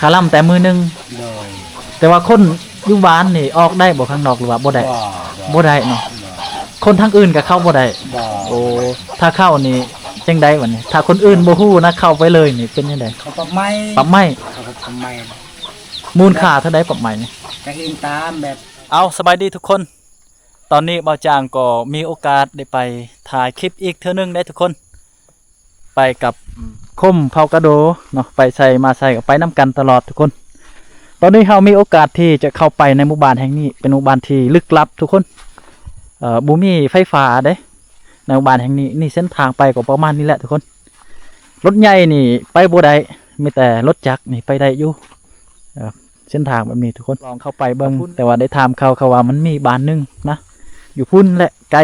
ຄາລຳແຕ່ມື້ໜຶ່ງ. ໂດຍ. ແຕ່ວ່າຄົນຢູ່ບ້ານນີ້ອອກໄດ້ບໍ່ຂ້າງນອກ ຫຼືວ່າບໍ່ໄດ້? ບໍ່ ບໍ່ໄດ້ເນາະ. ຄົນທາງອື່ນກໍເຂົ້າບໍ່ໄດ້. ບໍ່. ໂອ້ ຖ້າເຂົ້ານີ້ຈັ່ງໃດບັດນີ້? ຖ້າຄົນອື່ນບໍ່ຮູ້ນະ ເຂົ້າໄປເລີຍນີ້ເປັນຈັ່ງໃດ? ເຂົາປັບໃໝ. ປັບໃໝ. ເຂົາປັບໃໝ. ມູນຄ່າເທົ່າໃດປັບໃໝນີ້? ກໍອີງຕາມແບບ. ເອົາ ສະບາຍດີທຸກຄົນ. ຕອນນີ້ບ່າວຈາງກໍມີໂອກາດໄດ້ໄປຖ່າຍຄລິບອີກເທື່ອໜຶ່ງເດ້ທຸກຄົນ. ໄປກັບຄົມເຜົ່າກະໂດເນາະ, ໄປໃສມາໃສກໍໄປນຳກັນຕະຫຼອດທຸກຄົນ. ຕອນນີ້ເຮົາມີໂອກາດທີ່ຈະເຂົ້າໄປໃນໝູ່ບ້ານແຫ່ງນີ້, ເປັນໝູ່ບ້ານທີ່ລຶກລັບທຸກຄົນ. ເອີ ບໍ່ມີໄຟຟ້າເດ້ ໃນໝູ່ບ້ານແຫ່ງນີ້. ນີ້ເສັ້ນທາງໄປກໍປະມານນີ້ແຫຼະທຸກຄົນ. ລົດໃຫຍ່ນີ້ໄປບໍ່ໄດ້, ມີແຕ່ລົດຈັກນີ້ໄປໄດ້ຢູ່. ເອີ ເສັ້ນທາງແບບນີ້ທຸກຄົນ, ລອງເຂົ້າໄປເບິ່ງ. ແຕ່ວ່າໄດ້ຖາມເຂົາ, ເຂົາວ່າມັນມີບ້ານໜຶ່ງນະ ຢູ່ພຸ້ນແຫຼະ ໄກ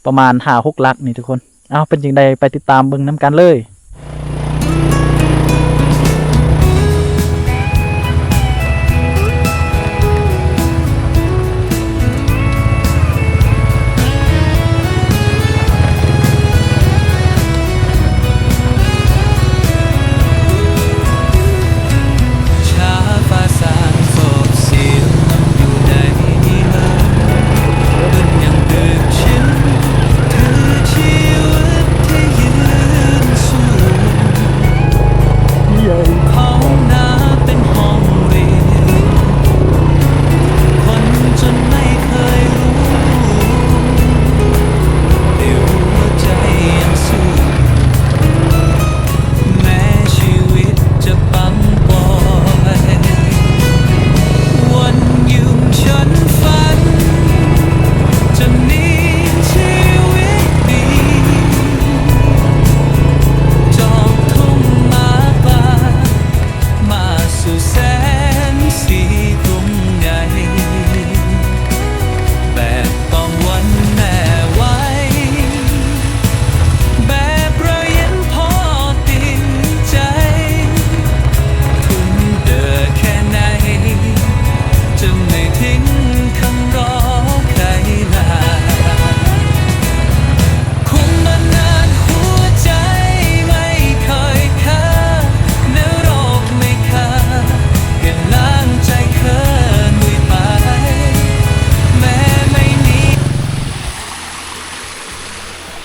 ປະມານຫ້າຫົກຫຼັກນີ້ທຸກຄົນ. ເອົາ ເປັນຈັ່ງໃດ ໄປຕິດຕາມເບິ່ງນຳກັນເລີຍ.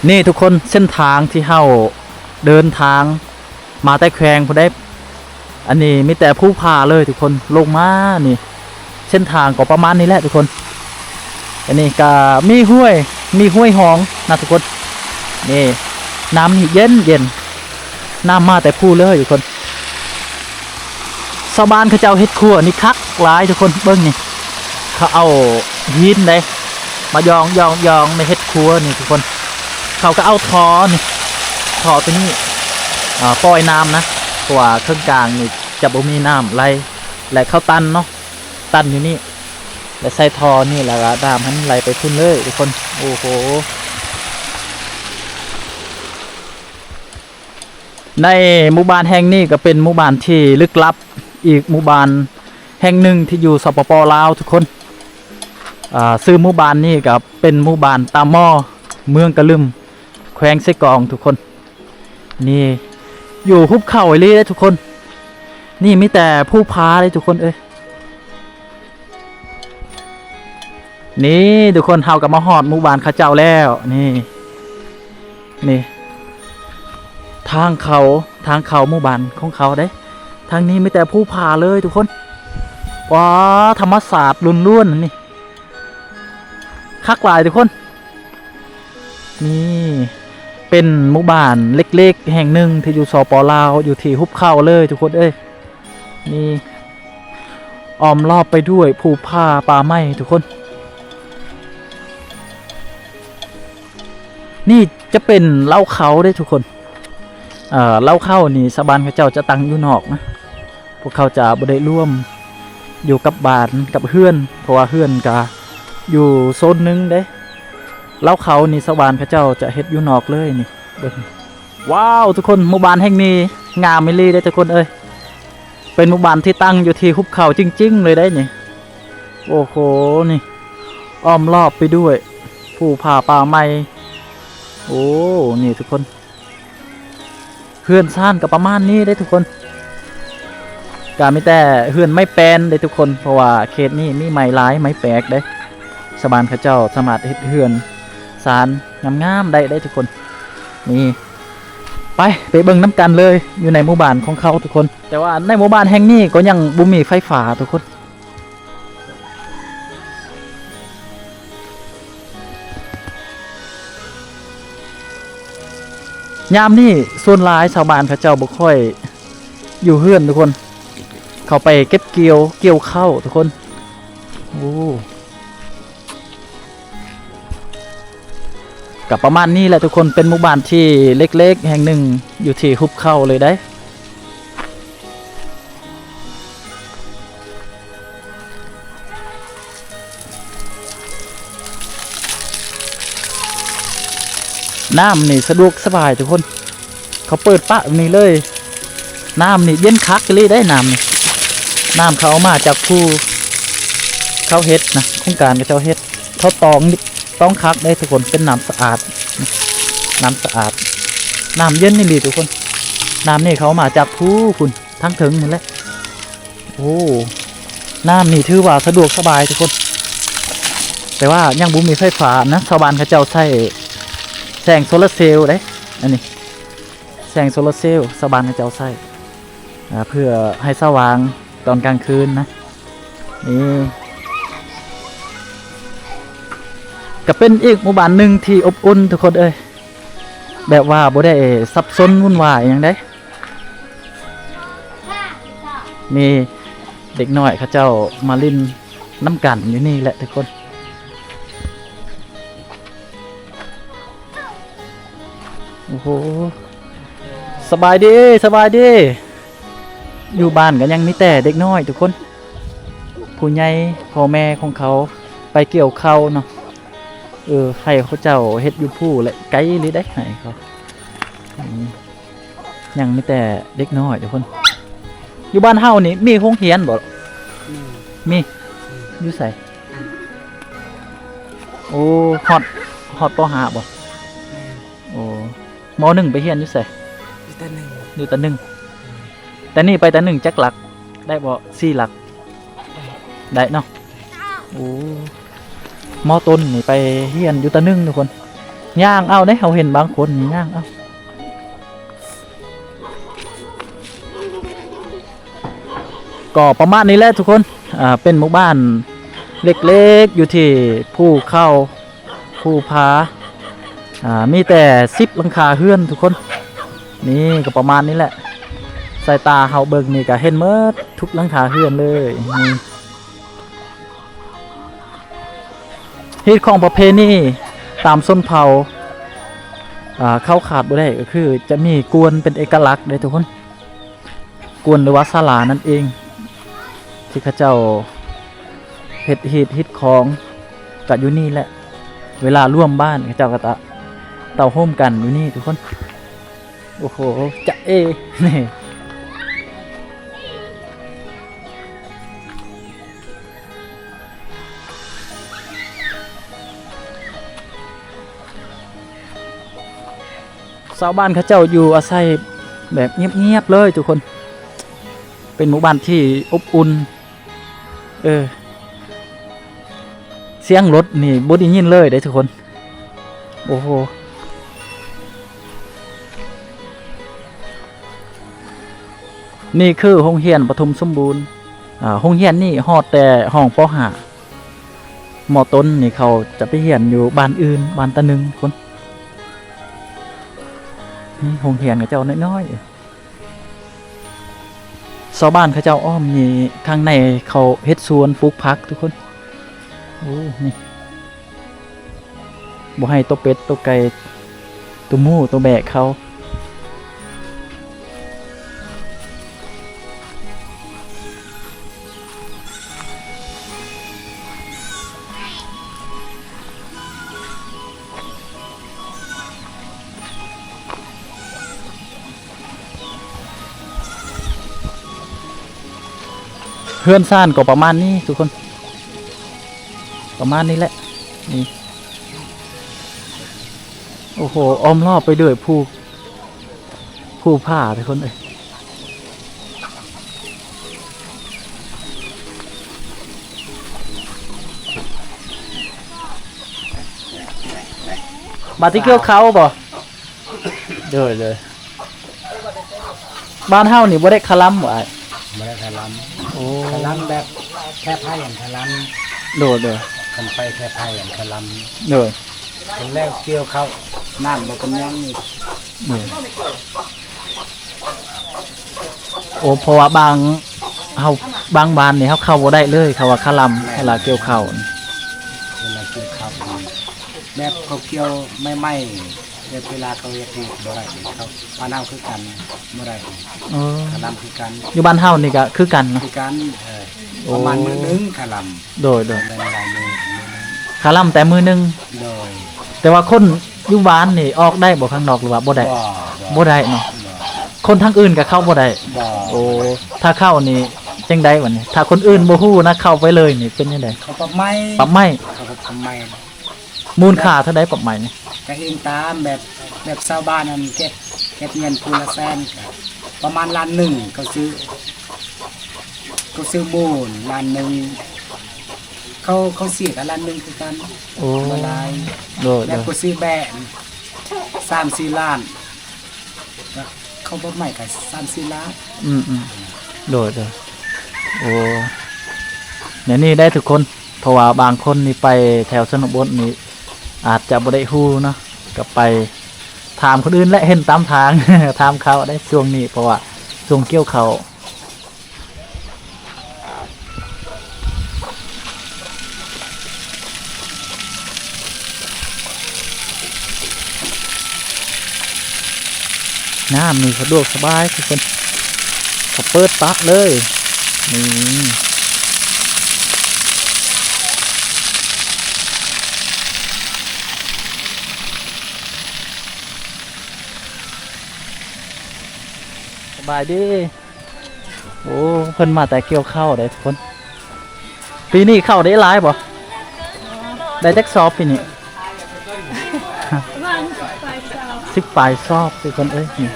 ນີ້ທຸກຄົນ ເສັ້ນທາງທີ່ເຮົາເດີນທາງມາແຕ່ແຂວງພຸ້ນເດ້. ອັນນີ້ມີແຕ່ພູຜາເລີຍທຸກຄົນ, ລົງມານີ້ ເສັ້ນທາງກໍປະມານນີ້ແຫຼະທຸກຄົນ. ອັນນີ້ກໍມີຫ້ວຍ ມີຫ້ວຍຮອງນະທຸກຄົນ. ນີ້ ນ້ຳນີ້ເຢັນໆ ນ້ຳມາແຕ່ພູເລີຍທຸກຄົນ. ຊາວບ້ານເຂົາເຈົ້າເຮັດຂົວນີ້ຄັກຫຼາຍທຸກຄົນ. ເບິ່ງນີ້ ເຂົາເອົາຫີນເດ້ ມາຢອງໆໆ ມາເຮັດຂົວນີ້ທຸກຄົນ. ເຂົາກໍເອົາທໍ່ນີ້ ທໍ່ຕົວນີ້ ອາ ປ່ອຍນ້ຳນະ ເພາະວ່າເຄິ່ງກາງນີ້ຈະບໍ່ມີນ້ຳໄຫຼ ແລະ ເຂົາຕັນເນາະ ຕັນຢູ່ນີ້ ແລະ ໃສ່ທໍ່ນີ້ ແລ້ວກໍນ້ຳໃຫ້ມັນໄຫຼໄປພຸ້ນເລີຍທຸກຄົນ. ໂອ້ໂຫ ໃນໝູ່ບ້ານແຫ່ງນີ້ກໍເປັນໝູ່ບ້ານທີ່ລຶກລັບອີກໝູ່ບ້ານແຫ່ງໜຶ່ງທີ່ຢູ່ ສປປ ລາວ ທຸກຄົນ. ອາ ຊື່ໝູ່ບ້ານນີ້ກໍເປັນໝູ່ບ້ານຕາໝໍ້ ເມືອງກະລຶມ ແຂວງເຊກອງທຸກຄົນ. ນີ້ຢູ່ຫຸບເຂົາອີ່ຫຼີເດ້ທຸກຄົນ. ນີ້ມີແຕ່ພູຜາເດ້ທຸກຄົນເອີຍ. ນີ້ທຸກຄົນ ເຮົາກໍມາຮອດໝູ່ບ້ານເຂົາເຈົ້າແລ້ວ. ນີ້ ນີ້ທາງເຂົ້າ ທາງເຂົ້າໝູ່ບ້ານຂອງເຂົາເດ້. ທາງນີ້ມີແຕ່ພູຜາເລີຍທຸກຄົນ. ວ້າ ທຳມະຊາດລ້ວນໆ ນີ້ ຄັກຫຼາຍທຸກຄົນ. ນີ້ເປັນໝູ່ບ້ານເລັກໆແຫ່ງໜຶ່ງທີ່ຢູ່ ສປປ ລາວ ຢູ່ທີ່ຫຸບເຂົາເລີຍທຸກຄົນເອີຍ. ນີ້ອ້ອມລອບໄປດ້ວຍພູຜາປ່າໄມ້ທຸກຄົນ. ນີ້ຈະເປັນເລົ້າເຂົ້າເດ້ທຸກຄົນ. ເອີ ເລົ້າເຂົ້ານີ້ຊາວບ້ານເຂົາເຈົ້າຈະຕັ້ງຢູ່ນອກນະ. ພວກເຂົາຈະບໍ່ໄດ້ລວມຢູ່ກັບບ້ານກັບເຮືອນ ເພາະວ່າເຮືອນກະຢູ່ໂຊນໜຶ່ງເດ້. ເລົ້າເຂົ້ານີ້ຊາວບ້ານເຂົາເຈົ້າຈະເຮັດຢູ່ນອກເລີຍນີ້. ເບິ່ງ ວ້າວ ທຸກຄົນ ໝູ່ບ້ານແຫ່ງນີ້ງາມອີ່ຫຼີເດ້ທຸກຄົນເອີຍ. ເປັນໝູ່ບ້ານທີ່ຕັ້ງຢູ່ທີ່ຫຸບເຂົາຈິງໆເລີຍເດ້ນີ້. ໂອ້ໂຫ ນີ້ອ້ອມລອບໄປດ້ວຍພູຜາປ່າໄມ້. ໂອ້ ນີ້ທຸກຄົນ ເຮືອນຊານກໍປະມານນີ້ເດ້ທຸກຄົນ. ແ ກະມີແຕ່ເຮືອນໄມ້ແປ້ນເດ້ທຸກຄົນ ເພາະວ່າເຂດນີ້ມີໄມ້ຫຼາຍ ໄມ້ແປກເດ້. ຊາວບ້ານເຂົາເຈົ້າສາມາດເຮັດເຮືອນຊານງາມໆໄດ້ເດ້ທຸກຄົນ. ນີ້ ໄປ ໄປເບິ່ງນຳກັນເລີຍ ຢູ່ໃນໝູ່ບ້ານຂອງເຂົາທຸກຄົນ. ແຕ່ວ່າໃນໝູ່ບ້ານແຫ່ງນີ້ກໍຍັງບໍ່ມີໄຟຟ້າທຸກຄົນ. ຍາມນີ້ສ່ວນຫຼາຍຊາວບ້ານເຂົາເຈົ້າບໍ່ຄ່ອຍຢູ່ເຮືອນທຸກຄົນ ເຂົາໄປເກັບກ່ຽວ ກ່ຽວເຂົ້າທຸກຄົນ. ໂອ້ ກະປະມານນີ້ແຫຼະທຸກຄົນ ເປັນໝູ່ບ້ານທີ່ເລັກໆແຫ່ງໜຶ່ງ ຢູ່ທີ່ຫຸບເຂົາເລີຍໄດ໋. ນ້ຳນີ້ສະດວກສະບາຍທຸກຄົນ ເຂົາເປີດປະແບບນີ້ເລີຍ. ນ້ຳນີ້ເຢັນຄັກອີ່ຫຼີໄດ໋ ນ້ຳນີ້ ນ້ຳເຂົາເອົາມາຈາກພູ ເຂົາເຮັດນະ ໂຄງການເຂົາເຈົ້າເຮັດ ເຂົາຕອງ ຕອງຄັກເດ້ທຸກຄົນ ເປັນນ້ຳສະອາດ ນ້ຳສະອາດ ນ້ຳເຢັນອີ່ຫຼີທຸກຄົນ. ນ້ຳນີ້ເຂົາເອົາມາຈາກພູພຸ້ນ ທາງເທິງພຸ້ນແຫຼະ. ໂອ້ ນ້ຳນີ້ຖືວ່າສະດວກສະບາຍທຸກຄົນ ແຕ່ວ່າຍັງບໍ່ມີໄຟຟ້ານະ ຊາວບ້ານເຂົາເຈົ້າໃຊ້ແສງໂຊລາເຊວເດ້. ອັນນີ້ແສງໂຊລາເຊວ ຊາວບ້ານເຂົາເຈົ້າໃຊ້ ອ່າ ເພື່ອໃຫ້ສະຫວ່າງຕອນກາງຄືນນະ. ນີ້ກະເປັນອີກໝູ່ບ້ານໜຶ່ງທີ່ອົບອຸ່ນທຸກຄົນເອີຍ ແບບວ່າບໍ່ໄດ້ສັບສົນວຸ່ນວາຍຫຍັງໃດ໋. ມີເດັກນ້ອຍເຂົາເຈົ້າມາຫຼິ້ນນຳກັນຢູ່ນີ້ແຫຼະທຸກຄົນ. ໂອ້ໂຫ ສະບາຍດີ ສະບາຍດີ. ຢູ່ບ້ານກະຍັງມີແຕ່ເດັກນ້ອຍທຸກຄົນ ຜູ້ໃຫຍ່ພໍ່ແມ່ຂອງເຂົາໄປກ່ຽວເຂົ້າເນາະ. ເອີ ໄຮ່ເຂົາເຈົ້າເຮັດຢູ່ພູແຫຼະ ໄກອີ່ຫຼີໄດ໋ ໄຮ່ເຂົາ. ອືມ ຍັງມີແຕ່ເດັກນ້ອຍທຸກຄົນ. ຢູ່ບ້ານເຮົານີ້ມີໂຮງຮຽນບໍ່? ມີ ມີ ມີ ຢູ່ໃສ? ໂອ້ ຮອດ ຮອດ ປໍຫ້າ ບໍ່? ແມ່ນ. ໂອ້ ມໍໜຶ່ງໄປຮຽນຢູ່ໃສ? ຢູ່ ປໍໜຶ່ງ ຢູ່ ປໍໜຶ່ງ. ແຕ່ນີ້ໄປ ປໍໜຶ່ງ ຈັກຫຼັກ ໄດ້ບໍ່? ສີ່ຫຼັກ ໄດ້ເນາະ. ໂອ້ ມໍຕົ້ນນີ້ໄປຮຽນຢູ່ຕາໜຶ່ງທຸກຄົນ ຍ່າງເອົາເດ້ ເຮົາເຫັນບາງຄົນຍ່າງເອົາ. ກໍປະມານນີ້ແຫຼະທຸກຄົນ ອ່າ ເປັນໝູ່ບ້ານເລັກໆ ຢູ່ທີ່ພູເຂົາ ພູຜາ ອ່າ ມີແຕ່ສິບຫຼັງຄາເຮືອນທຸກຄົນ. ນີ້ກໍປະມານນີ້ແຫຼະ ສາຍຕາເຮົາເບິ່ງນີ້ກໍເຫັນໝົດທຸກຫຼັງຄາເຮືອນເລີຍ. ນີ້ ຮີດຄອງປະເພນີຕາມຊົນເຜົ່າ ອ່າ ເຂົາຂາດບໍ່ໄດ້ກໍຄືຈະມີກວນເປັນເອກະລັກເດ້ທຸກຄົນ. ກວນ ຫຼືວ່າສາລານັ້ນເອງ ທີ່ເຂົາເຈົ້າເຮັດຮີດຮີດຄອງກະຢູ່ນີ້ແຫຼະ. ເວລາລວມບ້ານເຂົາເຈົ້າກໍຕະ ເຕົ້າໂຮມກັນຢູ່ນີ້ທຸກຄົນ. ໂອ້ໂຫ ຈະເອ ນີ້ ຊາວບ້ານເຂົາເຈົ້າຢູ່ອາໄສແບບງຽບໆເລີຍທຸກຄົນ ເປັນໝູ່ບ້ານທີ່ອົບອຸ່ນ. ເອີ ສຽງລົດນີ້ບໍ່ໄດ້ຍິນເລີຍເດ້ທຸກຄົນ. ໂອ້ໂຫ ນີ້ຄືໂຮງຮຽນປະຖົມສົມບູນ. ອ່າ ໂຮງຮຽນນີ້ຮອດແຕ່ຫ້ອງ ປໍຫ້າ. ມໍຕົ້ນນີ້ເຂົາຈະໄປຮຽນຢູ່ບ້ານອື່ນ ບ້ານຕາໜຶ່ງພຸ້ນ. ນີ້ໂຮງຮຽນເຂົາເຈົ້ານ້ອຍໆ. ຊາວບ້ານເຂົາເຈົ້າອ້ອມນີ້ ທາງໃນເຂົາເຮັດສວນປູກຜັກທຸກຄົນ. ໂອ້ ນີ້ ບໍ່ໃຫ້ໂຕເປັດ ໂຕໄກ່ ໂຕໝູ ໂຕແບະເຂົ້າ. ເຮືອນຊານກໍປະມານນີ້ທຸກຄົນ ປະມານນີ້ແຫຼະ. ນີ້ ໂອ້ໂຫ ອ້ອມຮອບໄປດ້ວຍພູ ພູຜາທຸກຄົນເອີຍ. ມາແຕ່ກ່ຽວເຂົ້າບໍ່? ໂດຍ ໂດຍ. ບ້ານເຮົານີ້ບໍ່ໄດ້ຄະລຳບໍ່ອ້າຍ? ບໍ່ໄດ້ຄະລຳ. ໂອ້ ຄະລຳແບບແຄບໄຮ່ອັນຄະລຳ. ໂດຍ ໂດຍ. ຄັນໄປແຄບໄຮ່ອັນຄະລຳ. ໂດຍ. ຄັນແລ້ວກ່ຽວເຂົ້າ ນ້ຳບໍ່ເປັນຫຍັງ. ໂດຍ. ໂອ້ ເພາະວ່າບາງ ເຮົາ ບາງບ້ານນີ້ເຮົາເຂົ້າບໍ່ໄດ້ເລີຍ ເຂົາວ່າຄະລຳ. ແມ່ນ. ເວລາກ່ຽວເຂົ້າ ເວລາກ່ຽວເຂົ້າ ແບບເຂົາກ່ຽວໃໝ່ໆ ແບບເວລາເຂົາເຮັດນີ້ບໍ່ໄດ້ ເຂົາ ບ້ານເຮົາຄືກັນ ບໍ່ໄດ້. ເອີ ຄະລຳຄືກັນ. ຢູ່ບ້ານເຮົານີ້ກະຄືກັນເນາະ? ຄືກັນ. ເອີ ໂອ້ ປະມານມື້ໜຶ່ງຄະລຳ. ໂດຍ ໂດຍ. ແມ່ນຫຼາຍມື້ ມື້ໜຶ່ງ ຄະລຳແຕ່ມື້ໜຶ່ງ. ໂດຍ. ແຕ່ວ່າຄົນຢູ່ບ້ານນີ້ອອກໄດ້ບໍ່ຂ້າງນອກ ຫຼືວ່າບໍ່ໄດ້? ບໍ່ ບໍ່ ບໍ່ໄດ້ເນາະ. ບໍ່. ຄົນທາງອື່ນກໍເຂົ້າບໍ່ໄດ້? ບໍ່. ໂອ້ ຖ້າເຂົ້ານີ້ຈັ່ງໃດບັດນີ້? ຖ້າຄົນອື່ນບໍ່ຮູ້ນະ ເຂົ້າໄປເລີຍນີ້ເປັນຈັ່ງໃດ? ເຂົາປັບໃໝ. ປັບໃໝ. ເຂົາປັບໃໝ. ມູນຄ່າເທົ່າໃດປັບໃໝນີ້? ກະອີງຕາມແບບ ແບບຊາວບ້ານນັ້ນເກັບ ເກັບເງິນຜູ້ລະແສນ ກະປະມານລ້ານໜຶ່ງ ເຂົາຊື້ ເຂົາຊື້ມູນລ້ານໜຶ່ງ. ເຂົາ ເຂົາເສຍກະລ້ານໜຶ່ງຄືກັນ. ໂອ້ ບໍ່ຫຼາຍ. ໂດຍ ແລ້ວ ໂດຍ. ກໍຊື້ແບ້ສາມສີ່ລ້ານ ກະເຂົາບໍ່ໃໝກະສາມສີ່ລ້ານ. ອືມໆ ໂດຍ ໂດຍ. ໂອ້ ແນວນີ້ໄດ້ທຸກຄົນ ເພາະວ່າບາງຄົນນີ້ໄປແຖວຊົນນະບົດນີ້ ອາດຈະບໍ່ໄດ້ຮູ້ເນາະ ກໍໄປຖາມຄົນອື່ນແຫຼະ ເຫັນຕາມທາງ ຖາມເຂົາໄດ້ຊ່ວງນີ້ ເພາະວ່າຊ່ວງກ່ຽວເຂົ້າ. ນ້ຳນີ້ສະດວກສະບາຍທຸກຄົນ ເຂົາເປີດປະເລີຍ ນີ້. ສະບາຍດີ. ໂອ້ ເພິ່ນມາແຕ່ກ່ຽວເຂົ້າເດ້ທຸກຄົນ. ປີນີ້ເຂົ້າໄດ້ຫຼາຍບໍ່? ໄດ້ຈັກສອບປີນີ້? ປະມານສິບປາຍສອບ ສິບປາຍສອບທຸກຄົນເອີຍ. ນີ້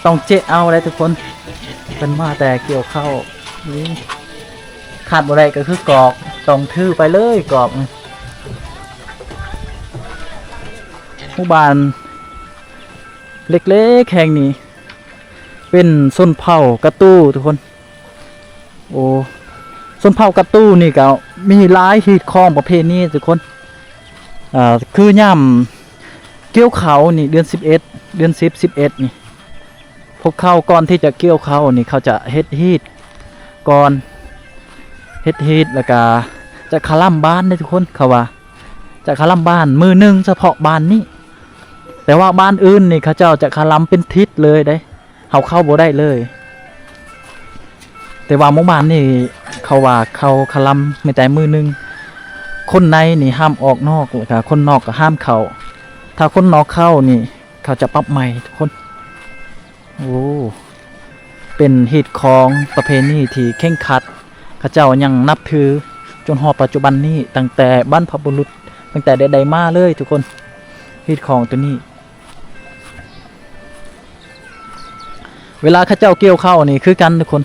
ຕ້ອງເຈະເອົາໄດ໋ທຸກຄົນ ເພິ່ນມາແຕ່ກ່ຽວເຂົ້າ. ນີ້ ຂາດບໍ່ໄດ້ກໍຄືກອກ ຕ້ອງຖືໄປເລີຍກອກ. ໝູ່ບ້ານເລັກໆແຫ່ງນີ້ ເປັນຊົນເຜົ່າກະຕູທຸກຄົນ. ໂອ້ ຊົນເຜົ່າກະຕູນີ້ກໍມີຫຼາຍຮີດຄອງປະເພນີທຸກຄົນ. ເອີ ຄືຍາມກ່ຽວເຂົ້ານີ້ ເດືອນສິບເອັດ ເດືອນສິບ ສິບເອັດນີ້ ພວກເຂົາກ່ອນທີ່ຈະກ່ຽວເຂົ້ານີ້ ເຂົາຈະເຮັດຮີດກ່ອນ ເຮັດຮີດ ແລ້ວກະຈະຄະລຳບ້ານເດ້ທຸກຄົນ. ເຂົາວ່າຈະຄະລຳບ້ານມື້ໜຶ່ງ ສະເພາະບ້ານນີ້ ແຕ່ວ່າບ້ານອື່ນນີ້ ເຂົາເຈົ້າຈະຄະລຳເປັນທິດເລີຍເດ້. ເຮົາເຂົ້າບໍ່ໄດ້ເລີຍ. ແຕ່ວ່າໝູ່ບ້ານນີ້ເຂົາວ່າເຂົາຄະລຳແມ່ນແຕ່ມື້ໜຶ່ງ. ຄົນໃນນີ້ຫ້າມອອກນອກ ແລ້ວກະຄົນນອກກໍຫ້າມເຂົ້າ. ຖ້າຄົນນອກເຂົ້ານີ້ ເຂົາຈະປັບໃໝທຸກຄົນ. ໂອ້ ເປັນຮີດຄອງປະເພນີທີ່ເຄັ່ງຄັດ. ເຂົາເຈົ້າຍັງນັບຖືຈົນຮອດປັດຈຸບັນນີ້ ຕັ້ງແຕ່ບັນພະບຸລຸດ ຕັ້ງແຕ່ໃດໆມາເລີຍທຸກຄົນ. ຮີດຄອງໂຕນີ້ ເວລາເຂົາເຈົ້າກ່ຽວເຂົ້ານີ້ຄືກັນທຸກຄົນ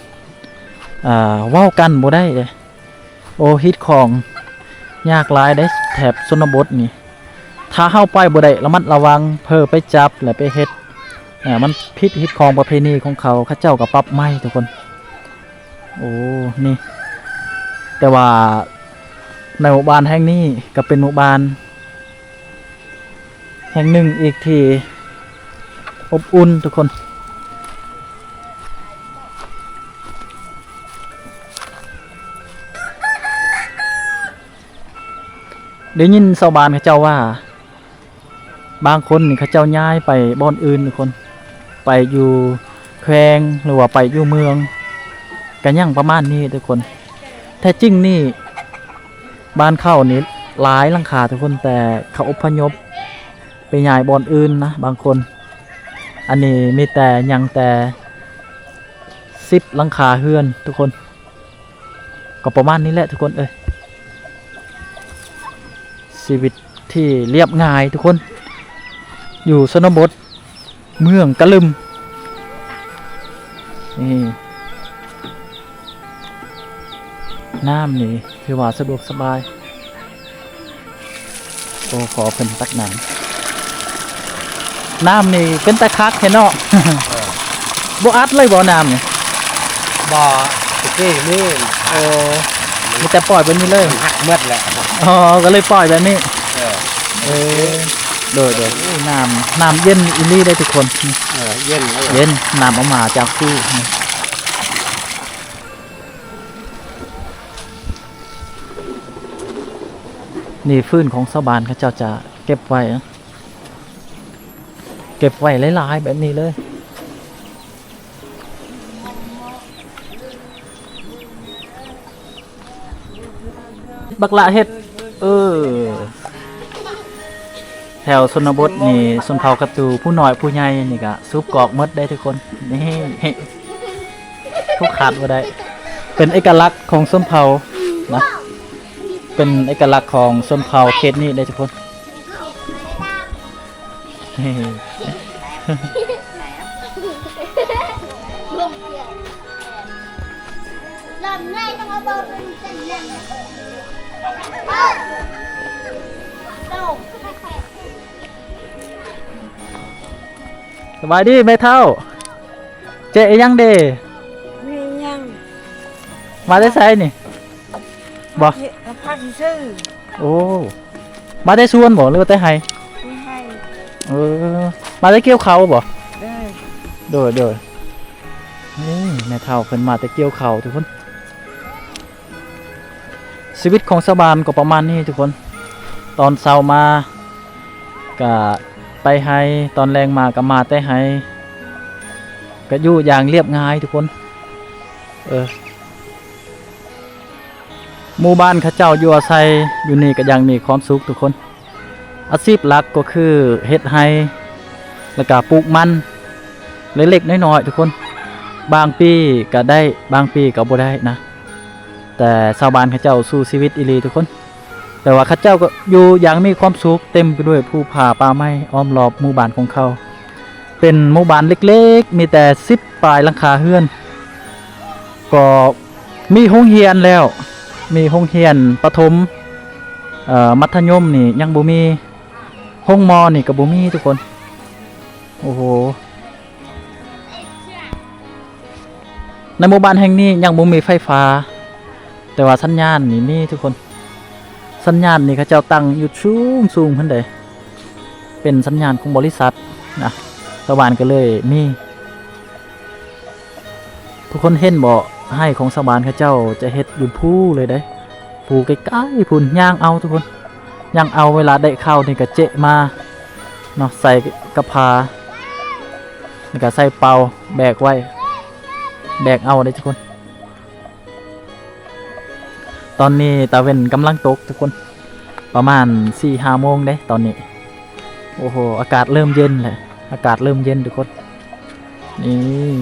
ອ່າ ເວົ້າກັນບໍ່ໄດ້ເດ້. ໂອ້ ຮີດຄອງຍາກຫຼາຍເດ້ ແຖບຊົນນະບົດນີ້. ຖ້າເຮົາໄປບໍ່ໄດ້ ລະມັດລະວັງ ເຜີໄປຈັບ ແລະ ໄປເຮັດ ອ່າ ມັນຜິດຮີດຄອງປະເພນີຂອງເຂົາ ເຂົາເຈົ້າກໍປັບໃໝທຸກຄົນ. ໂອ້ ນີ້ ແຕ່ວ່າໃນໝູ່ບ້ານແຫ່ງນີ້ກໍເປັນໝູ່ບ້ານແຫ່ງໜຶ່ງອີກທີ່ອົບອຸ່ນທຸກຄົນ. ໄດ້ຍິນຊາວບ້ານເຂົາເຈົ້າວ່າ ບາງຄົນນີ້ເຂົາເຈົ້າຍ້າຍໄປບ່ອນອື່ນທຸກຄົນ ໄປຢູ່ແຂວງ ຫຼືວ່າໄປຢູ່ເມືອງ ກະຍັງປະມານນີ້ທຸກຄົນ. ແທ້ຈິງນີ້ບ້ານເຂົານີ້ຫຼາຍຫຼັງຄາທຸກຄົນ ແຕ່ເຂົາອົບພະຍົບໄປຍ້າຍບ່ອນອື່ນນະບາງຄົນ. ອັນນີ້ມີແຕ່ ຍັງແຕ່ສິບຫຼັງຄາເຮືອນທຸກຄົນ. ກໍປະມານນີ້ແຫຼະທຸກຄົນເອີຍ ຊີວິດທີ່ລຽບງ່າຍທຸກຄົນ ຢູ່ຊົນນະບົດເມືອງກະລຶມ. ນີ້ ນ້ຳນີ້ຖືວ່າສະດວກສະບາຍ. ໂອ້ ຂໍເພິ່ນຕັກນ້ຳ. ນ້ຳນີ້ເປັນຕາຄັກແທ້ເນາະ. ເອີ ບໍ່ອັດເລີຍບໍ່ນ້ຳນີ້? ບໍ່ ຕະກີ້ນີ້ ໂອ້ ມີແຕ່ປ່ອຍແບບນີ້ເລີຍ ມັນຫັກໝົດແຫຼະ. ອໍ ກໍເລີຍປ່ອຍແບບນີ້. ເອີ ເອີ ໂດຍໆ. ໂອ້ ນ້ຳ ນ້ຳເຢັນອີ່ຫຼີເດ້ທຸກຄົນ. ເອີ ເຢັນເລີຍ ເຢັນ ນ້ຳເອົາມາຈາກພູ. ນີ້ຟືນຂອງຊາວບ້ານເຂົາເຈົ້າຈະເກັບໄວ້ ເກັບໄວ້ຫຼາຍໆແບບນີ້ເລີຍ. ບັກຫຼະເຮັດ ເອີ ແຖວຊົນນະບົດນີ້ ຊົນເຜົ່າກະຕູ ຜູ້ນ້ອຍຜູ້ໃຫຍ່ນີ້ກະສູບກອກໝົດເດ້ທຸກຄົນ. ນີ້ ທຸກຂາດບໍ່ໄດ້ ເປັນເອກະລັກຂອງຊົນເຜົ່ານະ ເປັນເອກະລັກຂອງຊົນເຜົ່າເຂດນີ້ເດ້ທຸກຄົນ. ສະບາຍດີແມ່ເຖົ້າ. ເຈາະອີ່ຫຍັງເດ? ມີຫຍັງ? ມາແຕ່ໃສນີ້? ບໍ່ ເຮັດ ເອົາຜັກຊື່. ໂອ້ ມາແຕ່ສວນບໍ່ ຫຼືວ່າແຕ່ໄຮ່? ແຕ່ໄຮ່. ເອີ ມາແຕ່ກ່ຽວເຂົ້າບໍ່? ໂດຍ ໂດຍ ໂດຍ. ນີ້ແມ່ເຖົ້າເພິ່ນມາແຕ່ກ່ຽວເຂົ້າທຸກຄົນ. ຊີວິດຂອງຊາວບ້ານກໍປະມານນີ້ທຸກຄົນ. ຕອນເຊົ້າມາ ກະໄປໄຮ່ ຕອນແລງມາກະມາແຕ່ໄຮ່ ກະຢູ່ຢ່າງລຽບງ່າຍທຸກຄົນ. ເອີ ໝູ່ບ້ານເຂົາເຈົ້າຢູ່ອາໄສຢູ່ນີ້ກະຢ່າງມີຄວາມສຸກທຸກຄົນ. ອາຊີບຫຼັກກໍຄືເຮັດໄຮ່ ແລ້ວກະປູກມັນເລັກໆນ້ອຍໆທຸກຄົນ. ບາງປີກະໄດ້ ບາງປີກະບໍ່ໄດ້ນະ ແຕ່ຊາວບ້ານເຂົາເຈົ້າສູ້ຊີວິດອີ່ຫຼີທຸກຄົນ. ແຕ່ວ່າເຂົາເຈົ້າກໍຢູ່ຢ່າງມີຄວາມສຸກ ເຕັມໄປດ້ວຍພູຜາປ່າໄມ້ອ້ອມລອບໝູ່ບ້ານຂອງເຂົາ. ເປັນໝູ່ບ້ານເລັກໆ ມີແຕ່ສິບປາຍຫຼັງຄາເຮືອນ. ກໍມີໂຮງຮຽນແລ້ວ ມີໂຮງຮຽນປະຖົມ ເອີ ມັດທະຍົມນີ້ຍັງບໍ່ມີ ໂຮງໝໍນີ້ກໍບໍ່ມີທຸກຄົນ. ໂອ້ໂຫ ໃນໝູ່ບ້ານແຫ່ງນີ້ຍັງບໍ່ມີໄຟຟ້າ ແຕ່ວ່າສັນຍານນີ້ມີທຸກຄົນ. ສັນຍານນີ້ເຂົາເຈົ້າຕັ້ງຢູ່ສູງໆພຸ້ນເດ້ ເປັນສັນຍານຂອງບໍລິສັດນະ ຊາວບ້ານກໍເລີຍມີ. ທຸກຄົນເຫັນບໍ່ ໄຮ່ຂອງຊາວບ້ານເຂົາເຈົ້າຈະເຮັດຢູ່ພູເລີຍເດ້ ພູໄກໆພຸ້ນ ຍ່າງເອົາທຸກຄົນ ຍ່າງເອົາ. ເວລາໄດ້ເຂົ້ານີ້ກໍເຈາະມາເນາະ ໃສ່ກະພາ ແລ້ວກໍໃສ່ເປົາ ແບກໄວ້ ແບກເອົາເດ້ທຸກຄົນ. ຕອນນີ້ຕາເວັນກຳລັງຕົກທຸກຄົນ ປະມານສີ່ຫ້າໂມງເດ້ຕອນນີ້. ໂອ້ໂຫ ອາກາດເລີ່ມເຢັນແລ້ວ ອາກາດເລີ່ມເຢັນທຸກຄົນ. ນີ້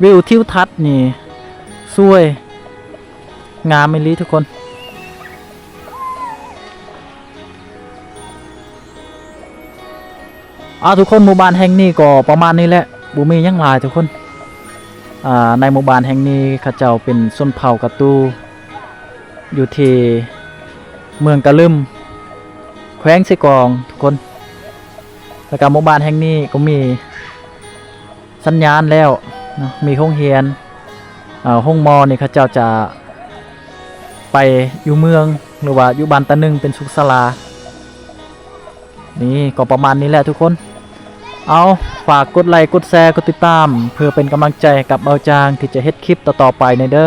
ວິວທິວທັດນີ້ສວຍງາມອີ່ຫຼີທຸກຄົນ. ເອົາ ທຸກຄົນ ໝູ່ບ້ານແຫ່ງນີ້ກໍປະມານນີ້ແຫຼະ ບໍ່ມີຫຍັງຫຼາຍທຸກຄົນ. ອ່າ ໃນໝູ່ບ້ານແຫ່ງນີ້ເຂົາເຈົ້າເປັນຊົນເຜົ່າກະຕູ ຢູ່ທີ່ເມືອງກະລຶມ ແຂວງເຊກອງທຸກຄົນ. ແລ້ວກະໝູ່ບ້ານແຫ່ງນີ້ກໍມີສັນຍານແລ້ວເນາະ ມີໂຮງຮຽນ ເອີ ໂຮງໝໍນີ້ເຂົາເຈົ້າຈະໄປຢູ່ເມືອງ ຫຼືວ່າຢູ່ບ້ານຕາໜຶ່ງເປັນສຸກສາລາ. ນີ້ກໍປະມານນີ້ແຫຼະທຸກຄົນ. ເອົາ ຝາກກົດໄລ ກົດແຊ ກົດຕິດຕາມ ເພື່ອເປັນກຳລັງໃຈໃຫ້ກັບເບົາຈາງທີ່ຈະເຮັດຄລິບຕໍ່ໆໄປແດ່ເດີ.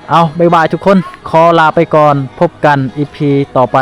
ເອົາ ບາຍບາຍທຸກຄົນ ຂໍລາໄປກ່ອນ ພົບກັນອີພີຕໍ່ໄປ.